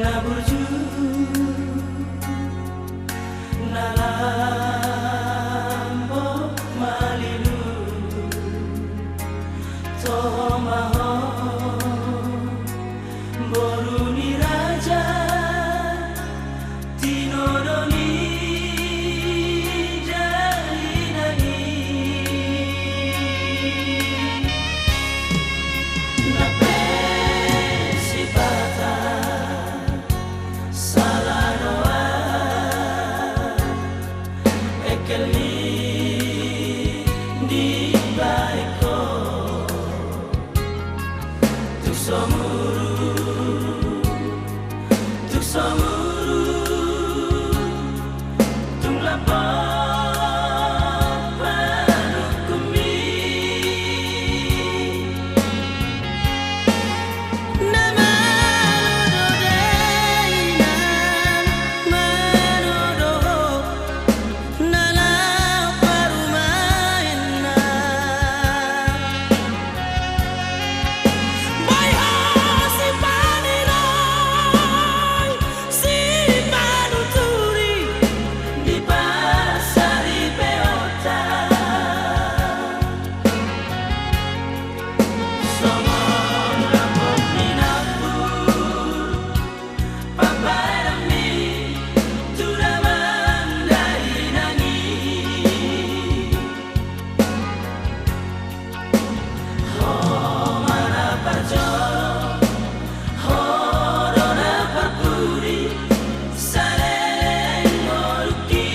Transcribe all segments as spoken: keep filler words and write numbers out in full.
Na burju, na lambok malilu, toho ma ho, boru ni raja, tinodo ni dalina i. Na pe sipata sala do ahu, engkel ni dibahen ho. Tung so muru, tung so muru, tung lambok panungkunmi. Na malo do dainang manodohon na laho parumaenna. Boi ho sipanilai, sipanuturi di pasaripeonta. Songon lambok ni nampur pambahenanmi tu damang dainang i. Ho ma na parjolo, ho do na parpudi saleleng ngolungki.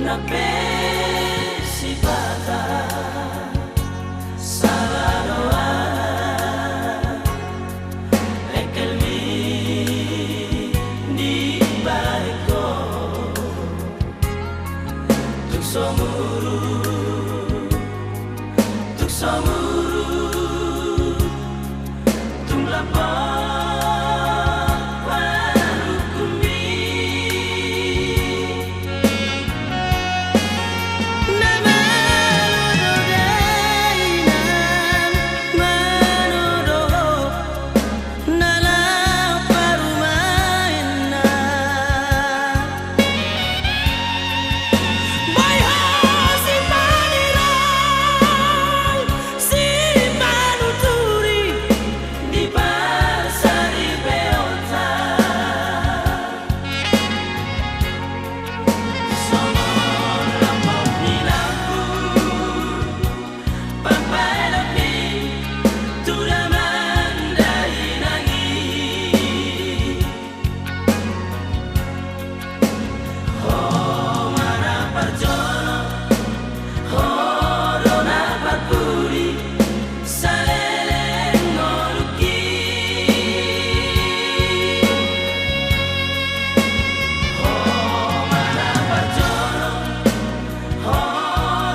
Na pe sipata sala do ahu, engkel ni dibahen ho. Tung so muru, tung so muru, tung lambok panungkunmi. Na malo do dainang manodohon na laho parumaenna. Boi ho sipanilai, sipanuturi di pasaripeonta. Songon lambok ni nampur pambahenanmi tu damang dainang i. Ho ma na parjolo, ho do na parpudi saleleng ngolungki. Ho ma na parjolo, ho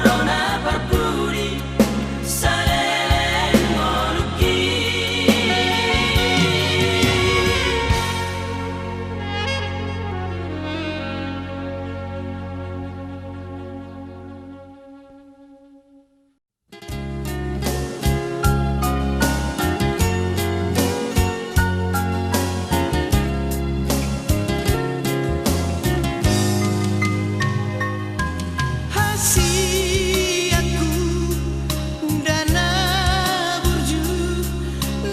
do na parpudi saleleng ngolungki. Hasianku, ndana burju,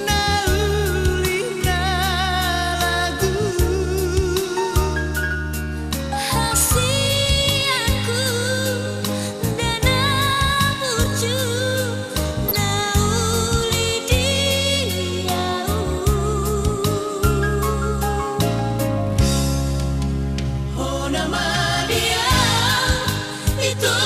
na uli na lagu. Hasianku, ndana burju, na uli di ahu. Hona ma di ahu, ito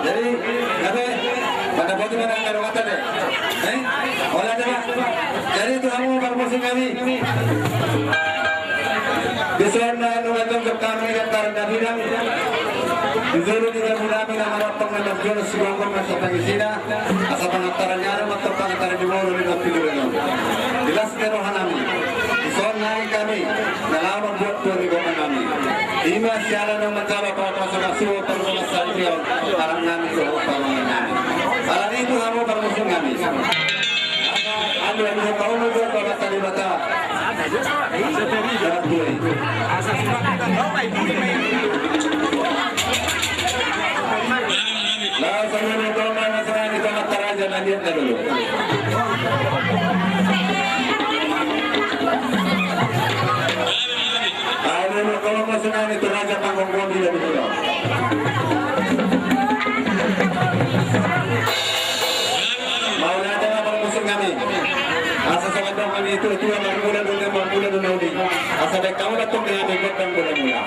Jadi, gabe, pada boti mana yang ada kata deh. Eh? Olah deh, Pak. Jadi, tu hamu parmusik nami. Di son na nunga jongjong hami di antara na bidang. Di jolo ni jabu nami na marampang na marjolo sigomgom na sapangisina. Asa pangantaran ni anak ma antong pangantaran ni boru di na pinggir on. Di las ni roha nami. Di son nai hami. Na laho mambuat tu ni gompa nami. Ima siala na manjalo pasu-pasu na suo parmusik saripeon. Anak nami tu parumaen nami. Ala ni tu hamu parmusik nami. Anu, anu, kau mau buat bapak tadi mata. Langsung dulu, kau mau serang di tempat teraja, nanti dulu. Ayo, kau mau serang di teraja panggung gua bila dulu. Mauliate ma parmusik nami. Asa songon dok nami tu, tu marmula dulu, marmula dulu. Asa baik kamu datang dengan ikut dan mula-mula.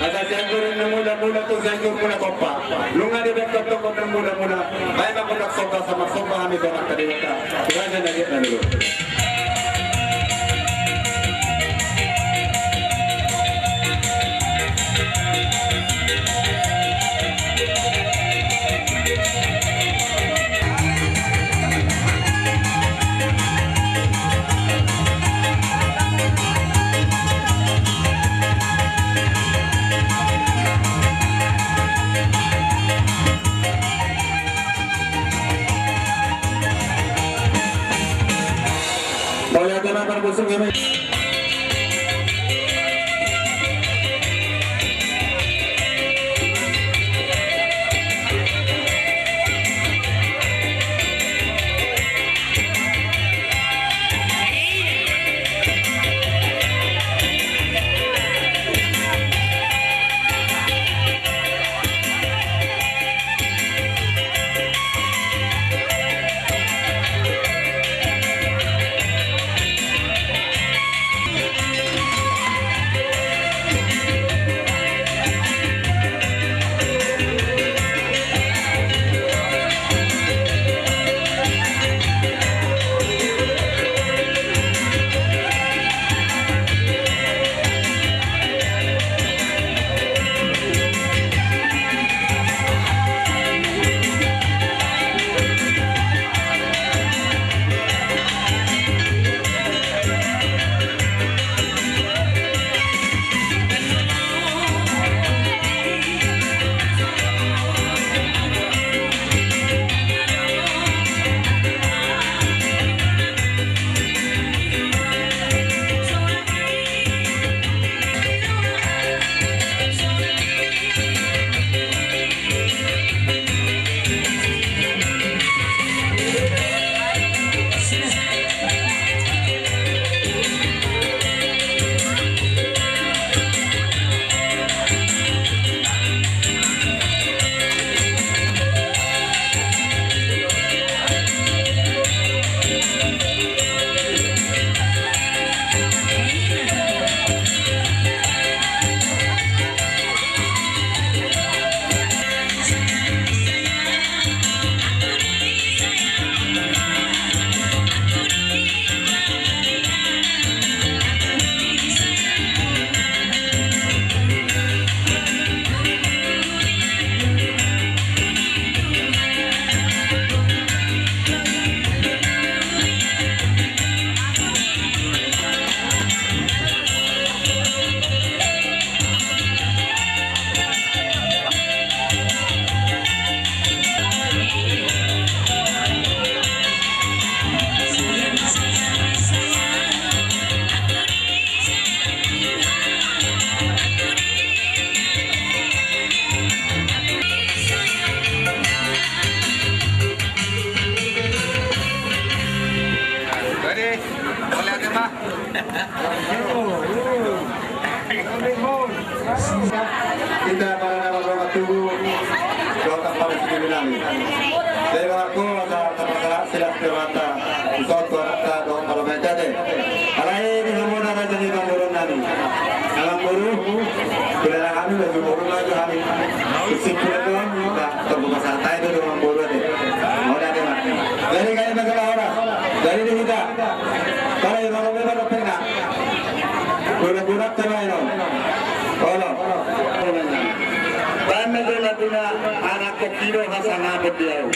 Asa Sianjur na mula-mula tu Sianjur mula kompak. Nunga dibaen tongtong na mula-mula. Baen ma gondang somba sama somba hami tu Amanta Debata. Raja na giat na dulu. Mauliate ma parmusik nami. Jadi, dohononku, asa tapasahat silas Debata, ison tu anakta dohot parumaenta, ate. Alai di hamuna raja ni parboruon nami, amangboru, pinasahat hami, baju boru ma jo hami. Simpul do, na, tarbuka sahat i do, amangboru, ate. Olo, ate, ma. Jadi, gabe ma jala horas. Jadi, di hita, alai, maro be ma dope na. Guna-guna tema ino. Olo. Baen ma jo laguna, anak kopi do hasangapon di ahu.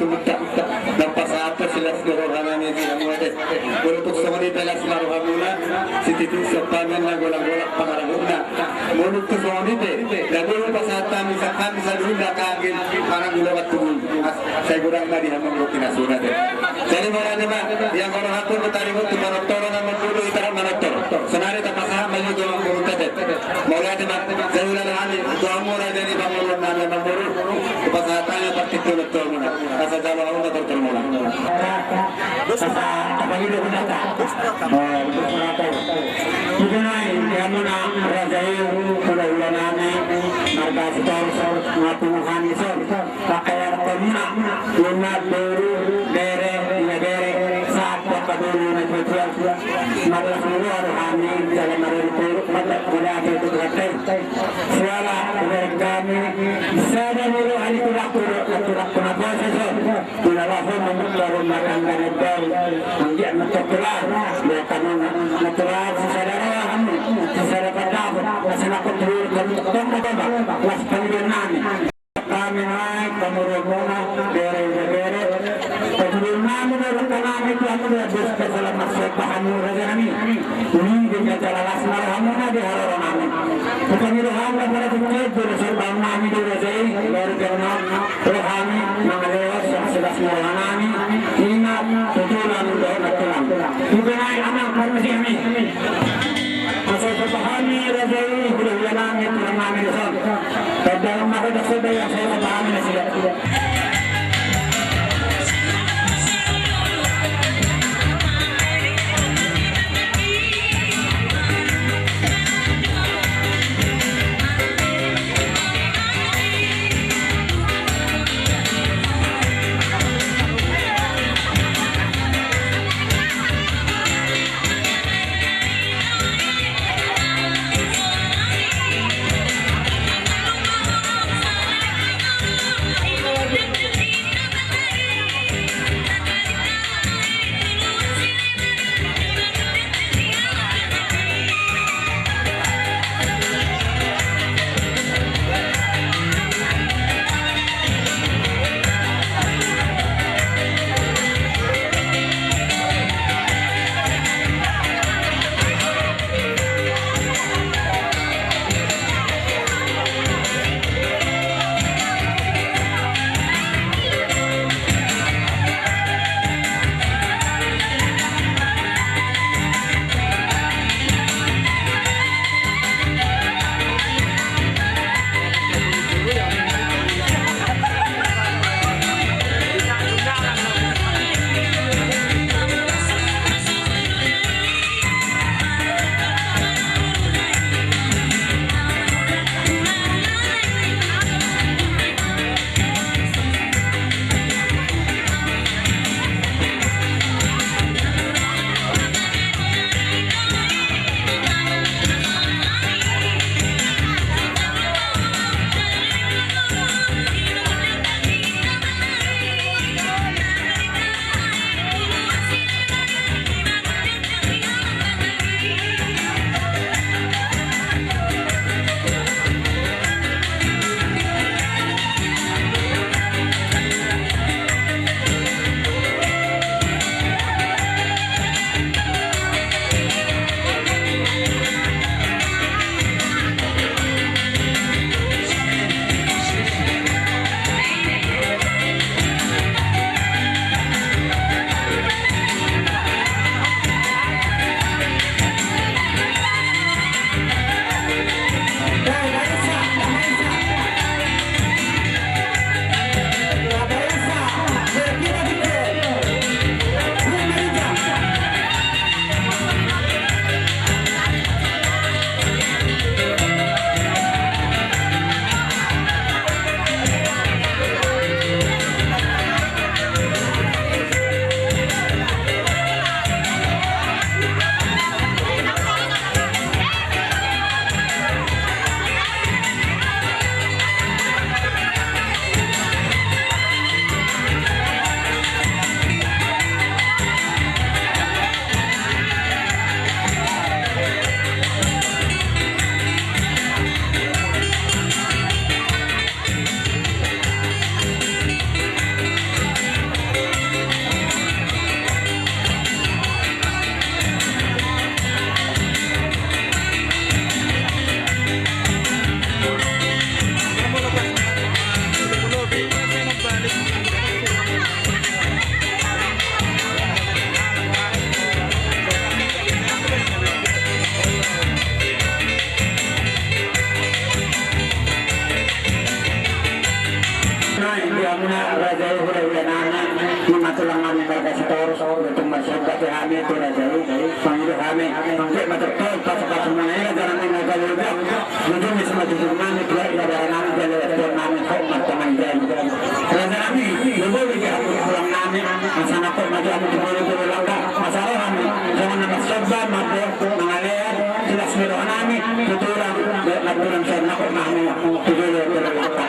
Nampasahat silas ni roha nami di hamu ate. Molo tung songon i pe las ma rohamuna, sititi sompanan na golanggolang pangarahutna. Molo tung songon i pe, na boi pasahat hami, sahat hami saluhutna, angka anggi pangan di lobat tubu. Sai godang ma di hamu anggo pinasuna ate. Jadi mauliate ma, ia molo hapur ma taringot tu manortor na mamboru, hita na manortor. Sonari tapasahat ma ia tu mamboru ate. Mauliate ma, jadi ulaon hami tu hamu raja ni pamoruon nami mamboru. Pasahat hami partingkian tu hamuna. Asa jalo hamu na tortor muna. Asa tapagido hita. Ida nai di hamuna raja i, hulahula nami, marga Sitorus, nga punguan ni son. Pakai artomuna, ina, boru, bere, ibebere, sahat tu angka boru na tuatua. Marlas ni roha do hami jala marorot-orot, marlas ni roha tu Tuhan. Siala, ibereng hami sada molo ari tulak tu, tulak tu na poso son. Tulak laho mambuka rumah tangga na baru. Anggiat na tertular, ya kanona na tular sisada roha hami, sisada pandapot, na sinapot dulu kami tong na baba, las pangidoan nami. Hami nai pamoruonmuna, bere ibebere. Pamoruon nami, pamoruon nami tu hamu, dos pe salam maksud pahan raja nami. Uli di jala las ma rohamuna di haroro nami. Bukan di rohamuna pada tu kejo, di sorban nami di raja i, baru kenal roha nami, mangaleos, las ma roha nami, ingat, tutulan, dohot na tulang. Bukan ai anak manusia nami. Asa sopahami raja i, hulahula nami, tulang nami di son. Padahal maka dak soda yang saya pahami nasida. Tulang nami marga Sitorus, tung marsomba tu hami tu raja i, mangido hami, anggiat ma tongtong pasupasu muna i raja nami na gabe uda, ujung ni sumajujung nami, tuat i raja nami, jalo tuan nami, hok martonga i jalo. Raja nami, lubo di hami tulang nami, asa na hok ma jalo tumuli tu langka, asa ro hami, songon na marsomba, mabok, mangalean, jelas ni roha nami, tu tulang, baik na tulang, songon na hok ma hami, tu jolo, tu langka.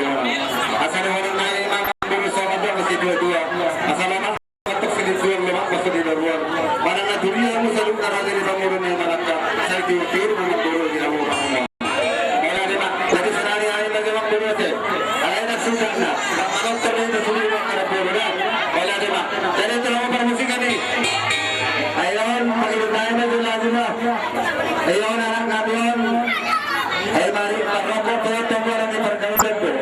Asa dohonon nai ma, Amangboru, songon na didok situa-tua. Asa lamang ma tok silintuang, lamang ma silintuang. Manang na turia muse saluhutna raja ni pamoruon ni Manata, sai tiur-tiur ma, Amangboru, di na murah. Olo, ate, ma. Jadi, sonari, ai, ma, Amangboru, ate. Alai na sudah na. Manortor na sudah, ma, kada boru, da. Olo, ate, ma. Jadi, itulah parmusikan i. Ai on, pagi lu tanya, ma, jelas, ma. Ai on, anak nami on. Ai, mari, parrompot, parrompot, parrompot, parrompot.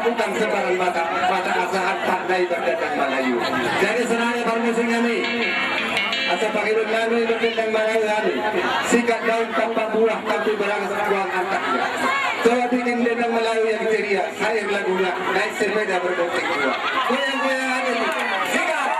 Utang sebarang mata, mata asahan tak naik berdendang Melayu. Jadi sonari parmusikan i. Asa pangilon nami berdendang Melayu nami. Sikat daun tanpa buah, tapi berangkat buah antaknya. Coba bikin dendang Melayu yang ceria. Sair lagunya, naik sepeda berboncengan dua. Goyang-goyang aja tuh. Sikat.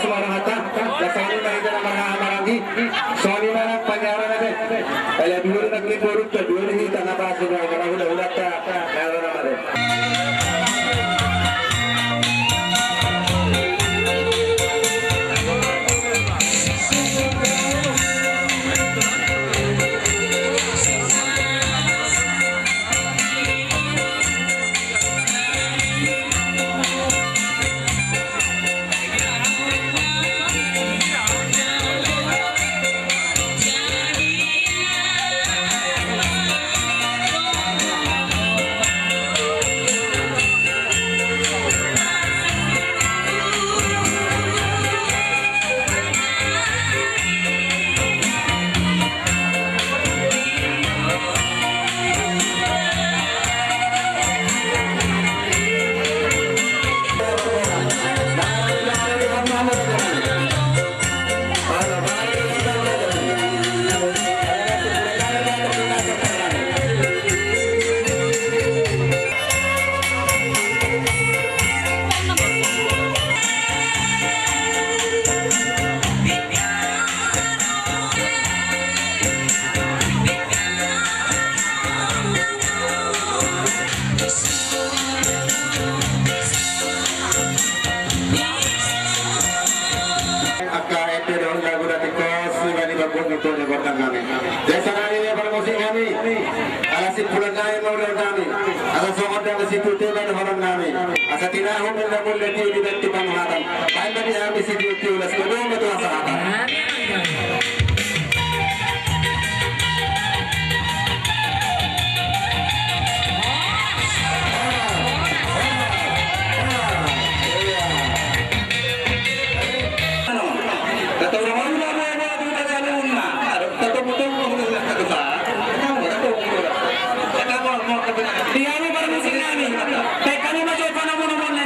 Marhata, na songon i ma hita na marhaha maranggi, songon i ma nang panyaranna be. Ala duhuri nangkin borunta, duhuri hita na pasu na marhula-hulanta, na ro na mare. Angka ende dohot lagu na tingkos, sian i bangkon ni tuan ni bornang nami. Jasa nami, parmusik nami. Ala simpulan nami ma ulaon nami. Asa songon dang situtu ma dohonon nami. Asa tinahu ma na mulle tio di batu panuhatan. Baen ma di hami sitio-tio las kodong ma tu hasahatan. Dia ma parmusik nami. Pekka ni ma jo panomu-nomu nai.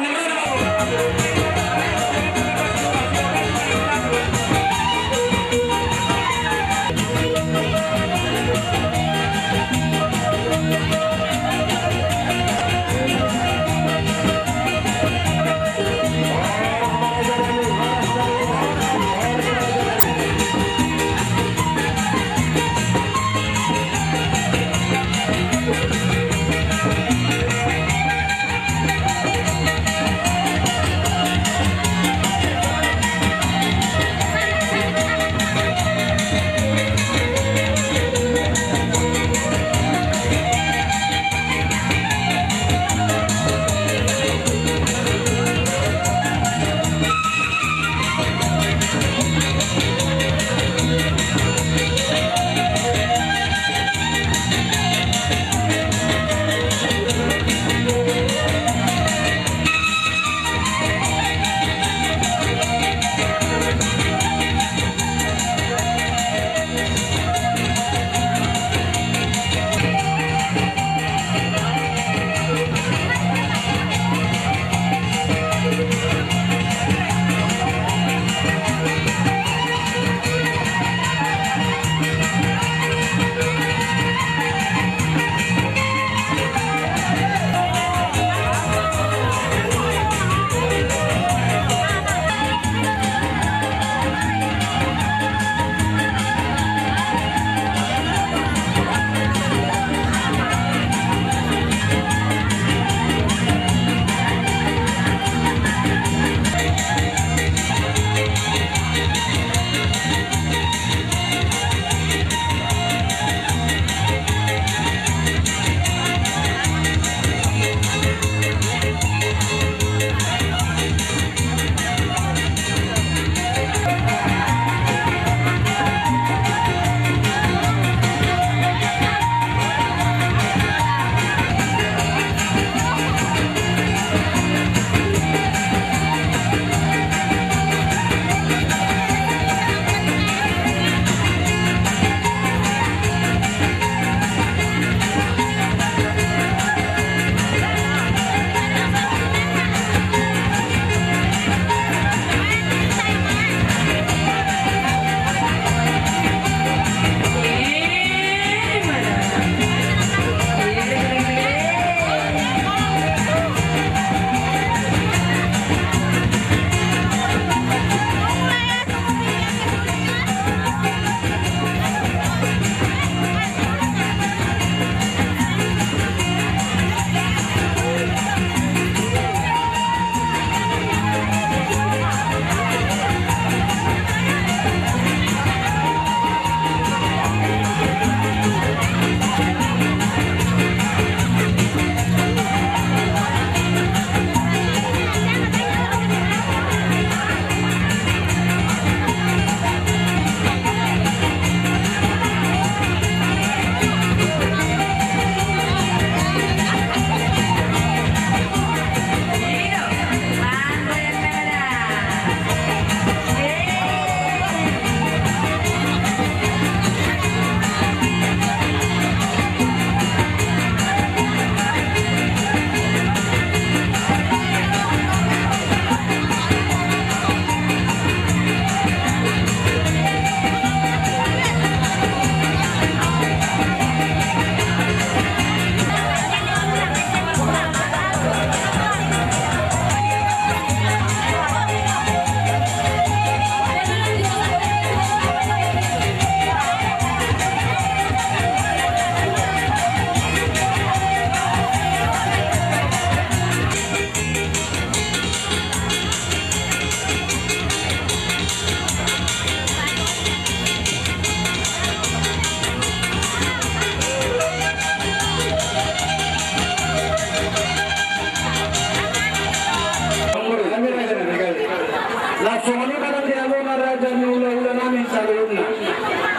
Hulahula nami saluhutna.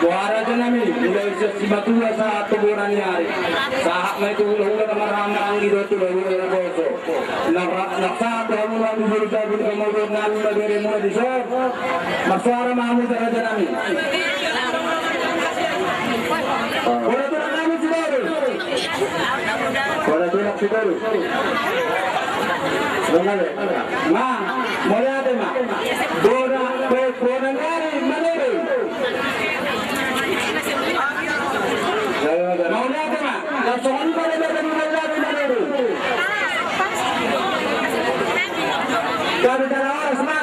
Boha raja nami, mulai sian simatua sahat tu bona ni ari. Sahat ma i tu hulahula na marhahamaranggi dohot hulahula na poso. Na ra-, na sahat tu hamu na di jolo jabu ni pamoruon nami, na bere muna dison. Marsuara ma hamu raja nami. Bona tulang nami Sitorus. Bona tulang Sitorus. Bona be. Ma, mauliate ma. Bona, bo-, bona ni ari Manurung. Mauliate ma. Langsung on pada bona ni ari Manurung. Gabe jala horas ma.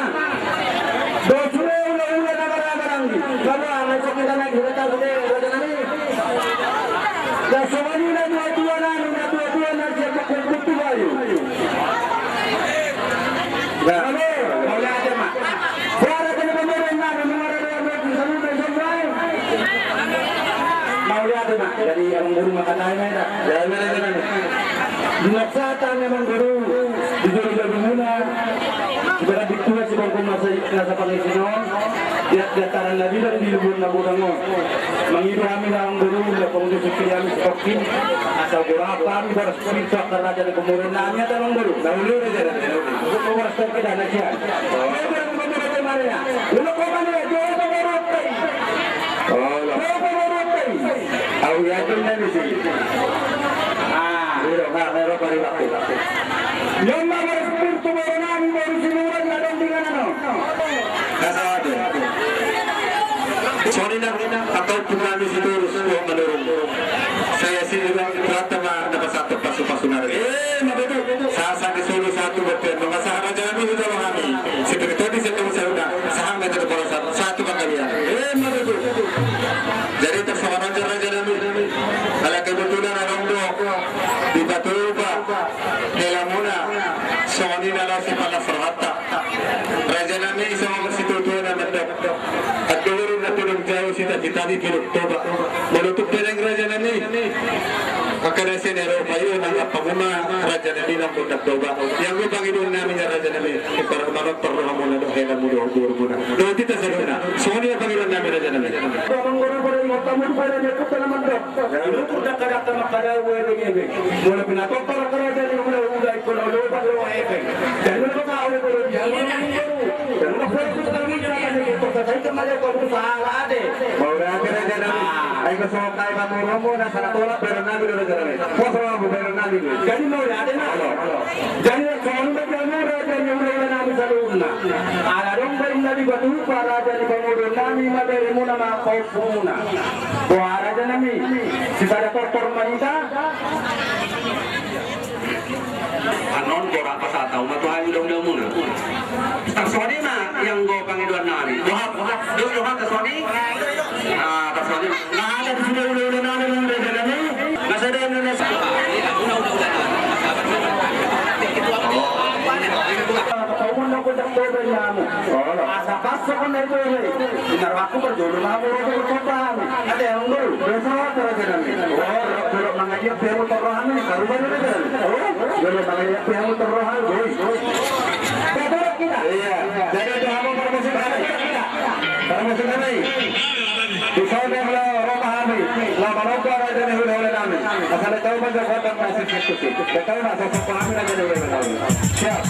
Dos sure hulahula na marhahamaranggi. Lalu, ah, langsung kita naik, kita tahu deh, raja nami. Langsung on na dua-dua nami, na dua-dua na siap pakai kutu bayu. Halo, mauliate ma. Boha raja ni pamoruon nami, nunga ra dohot dohot di saluhut na i somba i. Mauliate ma. Jadi amang boru ma hata i ma eda. Ya, ya, ya, ya. Di na sahat hami amang boru di jolo jabu muna. Ibarat di tua si bangko masa nasa pangisin on. Di, di ataran na bilang di lubuan na godang on. Mangido hami na amang boru, na pangudusuk hami si Kokkin. Asa gora hami boras pintu angka raja ni pamoruon nami, ate amang boru. Na uli raja nami, na uli. Boras Kokkin dah na sian. Boras Kokkin dah na sian. Boras Kokkin dah na sian. Oh, lo. Au ya tu na di sini. Ah, udah nggak nero pari waktu. Yang mana spiritu boru nami boru Sinuran na dong dengan anu. Kasado. Songon i na, angka ompung nami Sitorus, Manurung. Sai sini bang, ternyata ma dapat satu pasu-pasu nari. Eh, ma betul. Sa-, sa di solo satu betul. Nunga sahat raja nami, udah hami. Seperti tadi saya tahu saya udah. Sahat betul bolas satu, satu bang kalian. Eh, ma betul. Jadi terserah raja, raja nami. Kalau kebetulan ada orang dok di Batu Lupa. Hela muna, songon i na laos sipalas rohanta. Raja nami songon situtu na mandok. Andorang na tolong jauh sita-sita di Puruk Toba. Menutup peleng raja nami. Angka na sian Eropa i nang apa muna raja nami nang Puruk Toba. Yang gue pangido nami na raja nami. Ipar manot perlu hamuna do hela muna do buru muna. Do tita sadona. Songon i pangido nami raja nami. Abang guru pada ingot tamu pada dia putar mandok. Ilukur dakka-dakka mangkadai uebeng-ebeng. Molo pinatompar raja ni hulahula ingkon olo pado ebeng. Jadi molo baka olo pado dia molo minggu. Jadi molo pado kita minggu akan jadi kota saya kembali kau salah ade. Mauliate raja nami. Ai kosong kai pamoruonmu na sana tolap baron nami do raja nami. Poso abu baron nami do. Jadi mauliate na. Jadi songon i ma di hamu raja ni hulahula nami saluhutna. Ala dong baen na di Batu Lupa raja ni pamoruon nami ma beremuna ma angka ompungmuna. Boha raja nami, sisada tortor ma hita. Anon borat pasatau ma tu hayu dong dong muna. Tarsongon i ma yang go pangidoan nami. Boha, boha, do, boha tarsongon i. Ah, tarsongon i. Nga ada di sini hulahula nami, raja nami. Nga sada Indonesia. Paumon na godang boban namu. Asa pasok na itu ini. Inar waktu berjodoh namu rodo berkota. Ada yang dulu. Biasa apa raja nami? Oh, dulu mangajak dia motor rohani. Karuban raja nami. Oh, dulu mangajak dia motor rohani. Iya. Jadi itu apa promosi kita? Promosi kami. Di sana kalau roda hami, lama roda raja ni hulahula nami. Asal tahu macam kota masih diskusi. Tahu nak sosok hami raja ni hulahula nami. Siap.